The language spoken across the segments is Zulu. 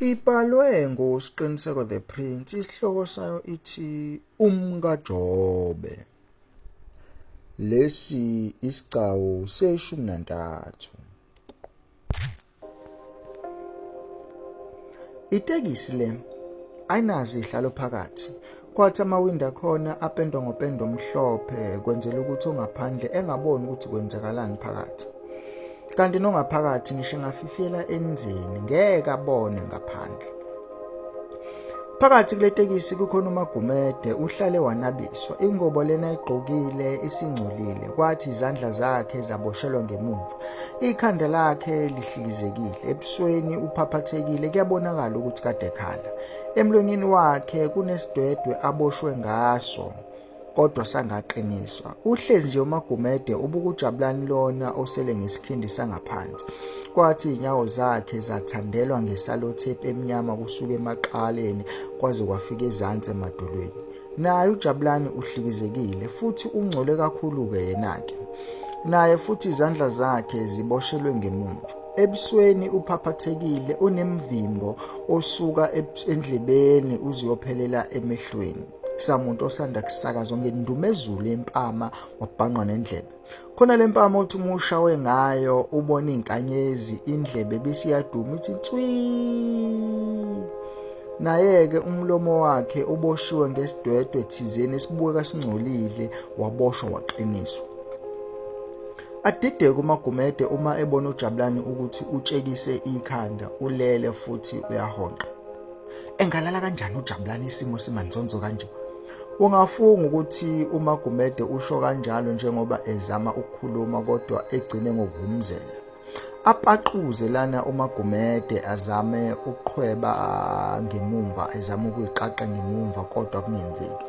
Ibhalwe nguSqiniseko The Prince, isihloko sayo ithi UmkaJobe. Lesi isigcawu seshumi nantathu. Itekisi le ayinazo izihlalo phakathi. Kwathi amawindi akhona apendwa ngopende omhlophe kwenzela ukuthi ongaphandle engaboni ukuthi kwenzakalani phakathi. Kanti nongaphakathi ngisho engafifiyela enzini ngeke abone ngaphandle. Phakathi kule tekisi kukhona uMagumede uhlale wanabiswa. Ingubo lena ayigqokile isingcolile kwathi izandla zakhe zaboshelwa ngemumva. Ikhanda lakhe lihlikizekile, ebusweni uphaphathekile kuyabonakala ukuthi kade ekhala. Emlonyeni wakhe kunesidwedwe aboshwe ngaso. kodwa sangaqiniswa. Uhlezi nje uMagumede ubuka uJabulani lona osele ngesikhindi sangaphansi. Kwathi izinyawo zakhe zathandelwa ngesalotape emnyama kusuka emaqaleni kwaze kwafika ezansi emadolweni. Naye uJabulani uhlikizekile futhi ungcole kakhulu-ke yena-ke. Naye futhi izandla zakhe ziboshelwe ngemumva. Ebusweni uphaphathekile unemvimbo osuka endlebeni uzuyophelela emehlweni. Samuntu osanda kusakazwa ngendumezulu yempama wabhanqwa nendlebe. Khona lempama othi uma ushawe ngayo ubona izinkanyezi indlebe bisiyaduma ithi nswi. Naye-ke umlomo wakhe uboshiwe ngesidwedwe thizeni esibukeka singcolile waboshwa waqiniswa. Adideke uMagumede uma ebona uJabulani ukuthi utshekise ikhanda ulele futhi uyahonqa. Engalala kanjani uJabulani isimo simanzonzo kanje? Ungafunga ukuthi uMagumede usho kanjalo njengoba ezama ukukhuluma kodwa egcine ngokuhumzela. Apaquze lana uMagumede azame ukuqhweba ngemumva ezama ukuyiqaqa ngemumva kodwa kungenzeki.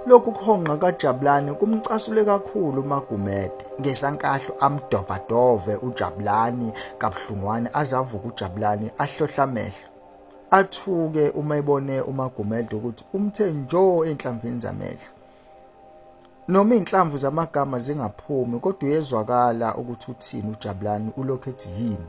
Lokhu kuhonqa kaJabulani kumcasule kakhulu uMagumede. Ngesankahlu amdovadove uJabulani kabuhlungwane azavuka uJabulani ahlohla amehlo. Athuke uma ebone uMagumede ukuthi umthe njo enhlamvini zamehlo. Noma inhlamvu zamagama zingaphumi kodwa uyezwakala ukuthi uthini uJabulani ulokhu ethi yini.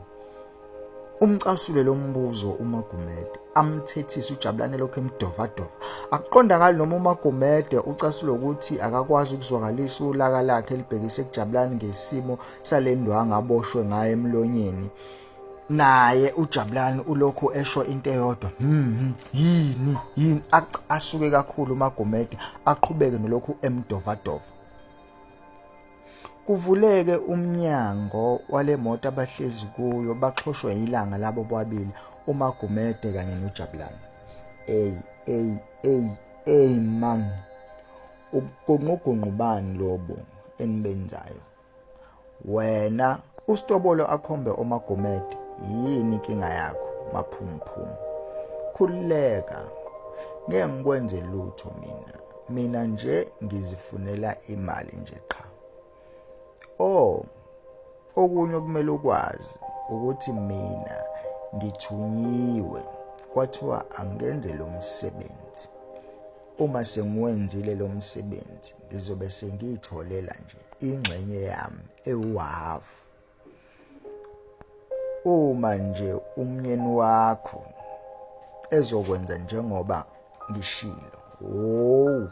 Umcasule lo mbuzo uMagumede amthethise uJabulani elokhu emdovadova. Akuqondakali noma uMagumede ucasule ukuthi akakwazi ukuzwakalisa ulaka lakhe elibhekise kuJabulani ngesimo sale ndwanga aboshwe ngayo emlonyeni. Naye uJabulani ulokhu esho into eyodwa hmm, yini yini asuke kakhulu uMagumede aqhubeke nolokhu emdovadova. Kuvuleke umnyango wale moto abahlezi kuyo baxhoshwe yilanga labo bobabili uMagumede kanye noJabulani. Ey ey ey ey man ubugonqugonqu bani lobo enibenzayo? Wena uStobolo akhombe oMagumede yini inkinga yakho maphumuphumu? Khululeka ngeke ngikwenze lutho mina. Mina nje ngizifunela imali nje qha. Oh, okunye okumele ukwazi ukuthi mina ngithunyiwe kwathiwa angenze lo msebenzi. Uma sengiwenzile lo msebenzi ngizobe sengiyitholela nje ingxenye yami ewuhhafu. Uma nje umnyeni wakho ezokwenza njengoba ngishilo, howu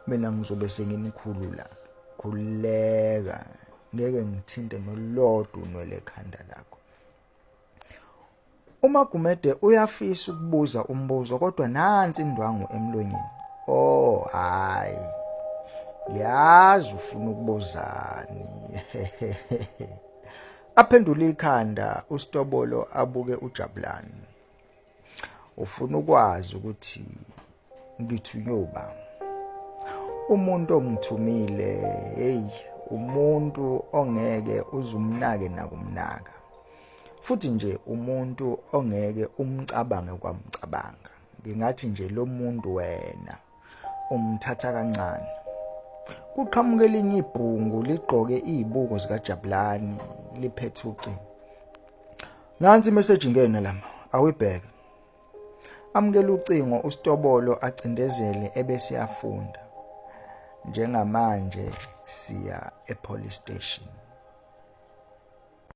mina ngizobe senginikhulula. Khululeka, ngeke ngithinte nolodwa unwele ekhanda lakho. UMagumede uyafisa ukubuza umbuzo kodwa nansi indwangu emlonyeni. Oh hayi. Ngiyazi ufuna ukubuzani. Aphendule ikhanda uStobolo abuke uJabulani. Ufuna ukwazi ukuthi ngithunywe uba. Umuntu ongithumile, hey, umuntu ongeke uzumnake nakumnaka. Futhi nje umuntu ongeke umcabange kwamcabanga. Ngingathi nje lo muntu wena umthatha kancane. Kuqhamuka elinye ibhungu ligqoke izibuko zikaJabulani liphethe ucingo. Nansi imessage ingena lama, awuyibheke. Amukela ucingo uStobolo acindezele ebese yafunda. Njengamanje siya epolice station.